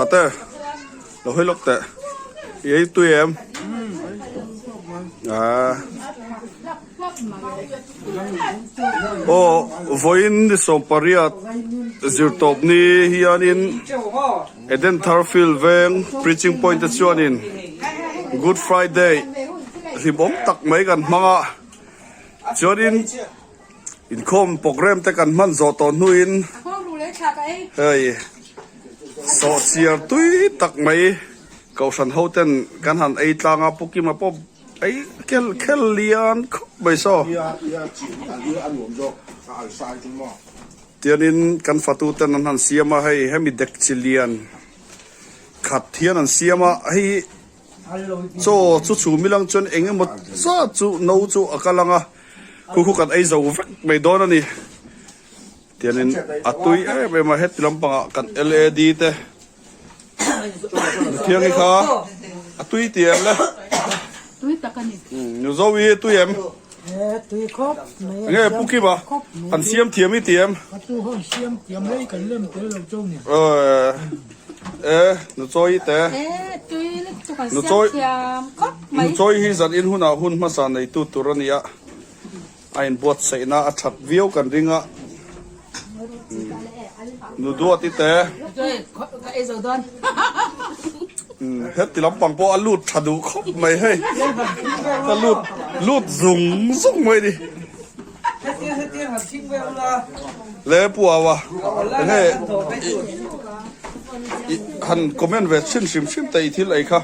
Tate lo hawi lawk teh i ei tui em ah aw vawiin ni 18 zirtawp ni hianin Eden Thar Field veng preaching point te chuanin Good Friday hlimawm tak mai kan hmang a chuanin. Inkhawm program te kan hman zawh tawh hnuin hei sawhchiar tui tak mai kohhran ho ten kan han ei tlang a Pu Kima pawh ei kel khel lian khawp mai saw. Tianin kan fatu ten an han siam a hei hemi dek chi lian khat hian an siam a hei Chaw chu chhum ilang chuan eng emaw zat chu no chu a kal ang a, khu khu kan ei zo vek mai dawn a ni. Tianin a tui em em a, heti lampangah kan lad te Nuthiangi kha a tui ti em le? Tui tak a ni. Nuzovi hi tui em? Tui khawp mai a. Nge Pu Kiba an siam thiam i ti em? A tu ho siam thiam rei kan lem tel lo cho ni. E Nuchawi te. E tui lutuk an siam thiam khawp mai. Nuchawi hi zan in hunah hun hmasa neitu tur a ni a, a inbuatsaihna a that viau kan ring a. Nu duat i te. Ka ei zo dawn. Heti lampang pawh a lut tha duh khawp mai hei. Ka lut lut zung zung mai ni. Le pu awa enge i han comment ve chhin hrim hrim te i thil ei kha.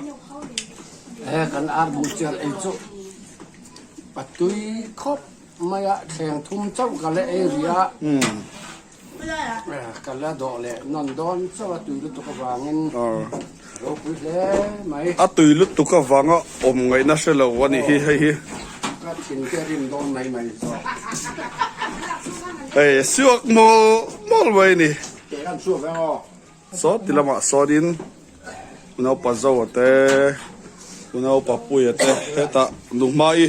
He kan ar buh chiar ei chu a tui khawp. Maia thleng thum chauh ka la ei rih a, ka la dawh leh nawn dawn chauh a tui lutuk avangin ropui hle mai. A tui lutuk avanga awm ngaihna hre lo a nih hi hei hi. Ka thin te rim dawn mai mai zawk. Hei suak mawl mawl mai a ni. Teh an chhuak veng aw. Saw ti lamah sawnin unaupa Zoa te unaupa Puia te hetah Nuhmai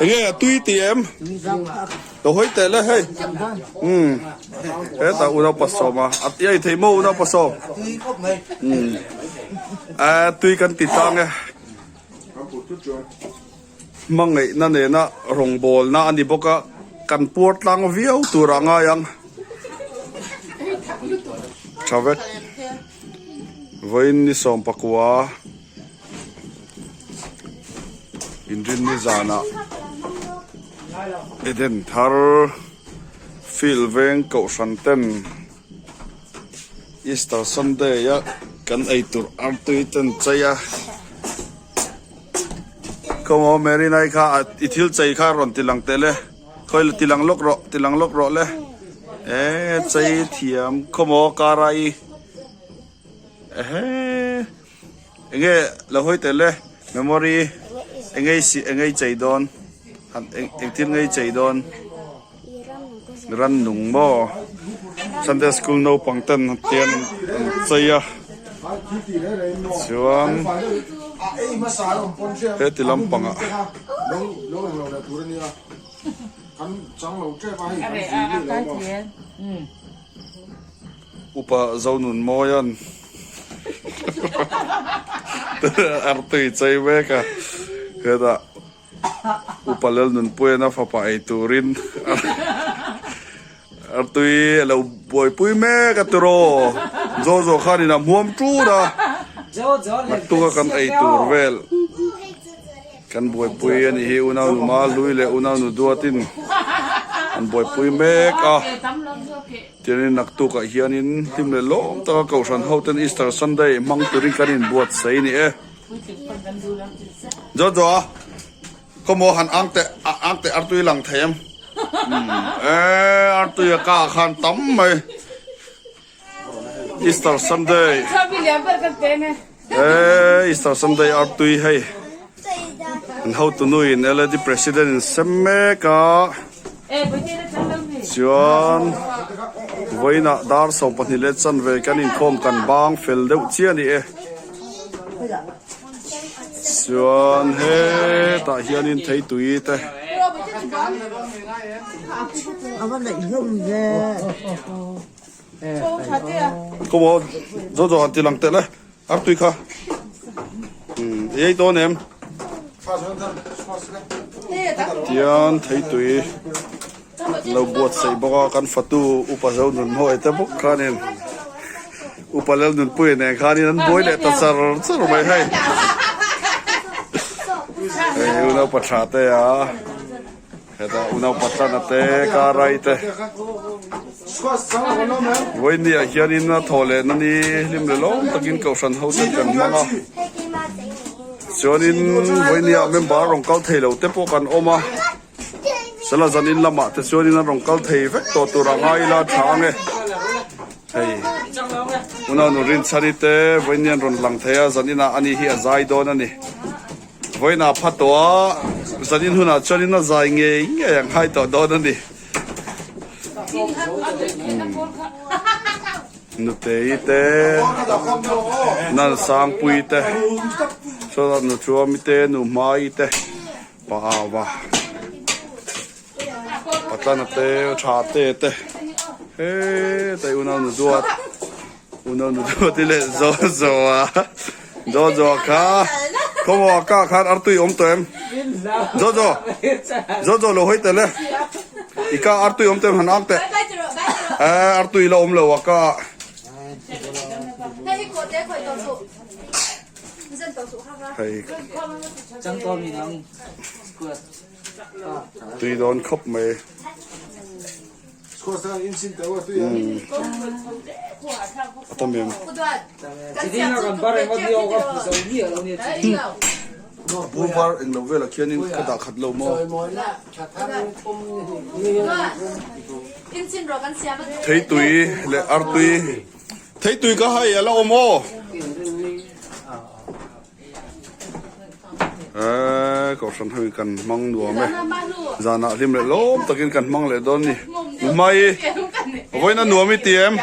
enge a tui ti em lo hawi teh le hei umm hetah unaupa Sawma a ti a thei maw unaupa Sawm umm a tui kan ti tlang e hmangaihna nena rawngbawlna a ni bawk a kan puar tlang viau tur ah ngai ang tha vek vawiin ni 19 inrinni zanah Eden thar field veng kohhran ten Easter Sunday a kan eitur artui ten chei a. Khawmaw Mary nai kha i thil chei kha rawn ti lang teh le khawi la ti lang lawk rawh ti lang lawk rawh le eh chei thiam khawmaw kara i ehe enge lo hawi teh le memory enge i si enge i chei dawn han engtin nge i chei dawn rannung maw Sunday school naupang ten tian an chei a chuan heti lampangah upa Zonunmawia'n artui chei mek a hetah. Upa Lalnunpuian a fapa ei turin artui a lo buaipui mek a tiraw. Jojo khanin a hmuam ṭun a, naktuk a kan ei tur vel kan buaipui a nih hi unaunu Mahlui leh unaunu Duatin an buaipui mek a. Tianin naktukah hianin hlim leh lawm taka Kohhran hoten Easter Sunday hmang turin kan inbuatsaih a ni e. Jojo a khawmaw han ang teh ang teh artui lang thei em e artui a ka khan tam mai Easter Sunday e Easter Sunday artui hei an hotu nu in LAD president in sem mek a chuan vawiinah dar 12 leh chanve kan inkhawm kan bang fel deuh chiah a ni e. Chuan hetah hianin theitui te Kawmaw zawh zawh han ti lang teh le. Artui kha. Umm i ei dawn em? Tian theitui lo buatsaih bawk a kan fatu upa zo nun hawi te bawk khanin upa lal nunpuia nen khanin an buai leh ta char char mai hei. Hei unaupa tha te a. Hetah unaupa tlana te car ai te vawiin ah hianin a thaw leh na ni hlim leh lawm takin kohhran ho te kan hmang a chuanin vawiin ah member rawn kal thei lo te pawh kan awm a sela zanin lamah te chuanin an rawn kal thei vek tawh tur a ngai ila tha ang e hei unau nu rinchhani te vawiin an rawn lang thei a zanin ah ani hi a zai dawn a ni. Vawiinah pha tawh a, zanin hunah chuanin a zai ngei ngei ang hai tawh dawn a ni. Nutei te, Nansangpui te, chuan Nuthuami te, Nuhmai te, Paava, Patlana te, Thate te, hetai unau nu duat. Unau nu duat i leh zo zo a zo zo kha khawmaw a kah khan artui awm tawh em zo zo zo zo lo hawi tel e i kah artui awm tawh em han ang teh eh artui la awm lo a kah hei tui dawn khawp mai. A tam em? Bu var englo velah khianin ka dah khat lo maw? Theitui leh artui theitui ka hai a la awm aw. Eee kohhran ho in kan hmang nuam e zanah hlim leh lawm takin kan hmang leh dawn ni mai vawiin a nuam i ti em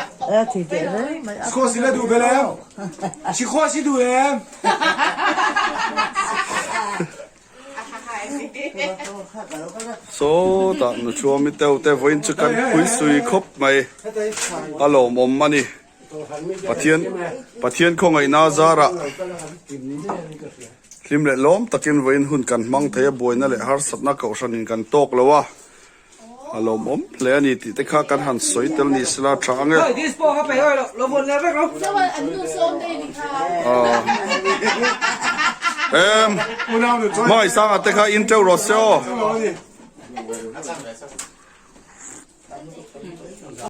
sawtah nuchuami teu te vawiin chu kan phui sui khawp mai a lawmawm a ni. Pathian Pathian khawngaihna zarah hlim leh lawm takin vawiin hun kan hmang thei a, buaina leh harsatna kohhranin kan tawk lo a, a lawmawm hle a ni tih te kha kan han sawi tel ni sela tha ang e. Em, hmangaihsanga te kha in teuh rawh se aw.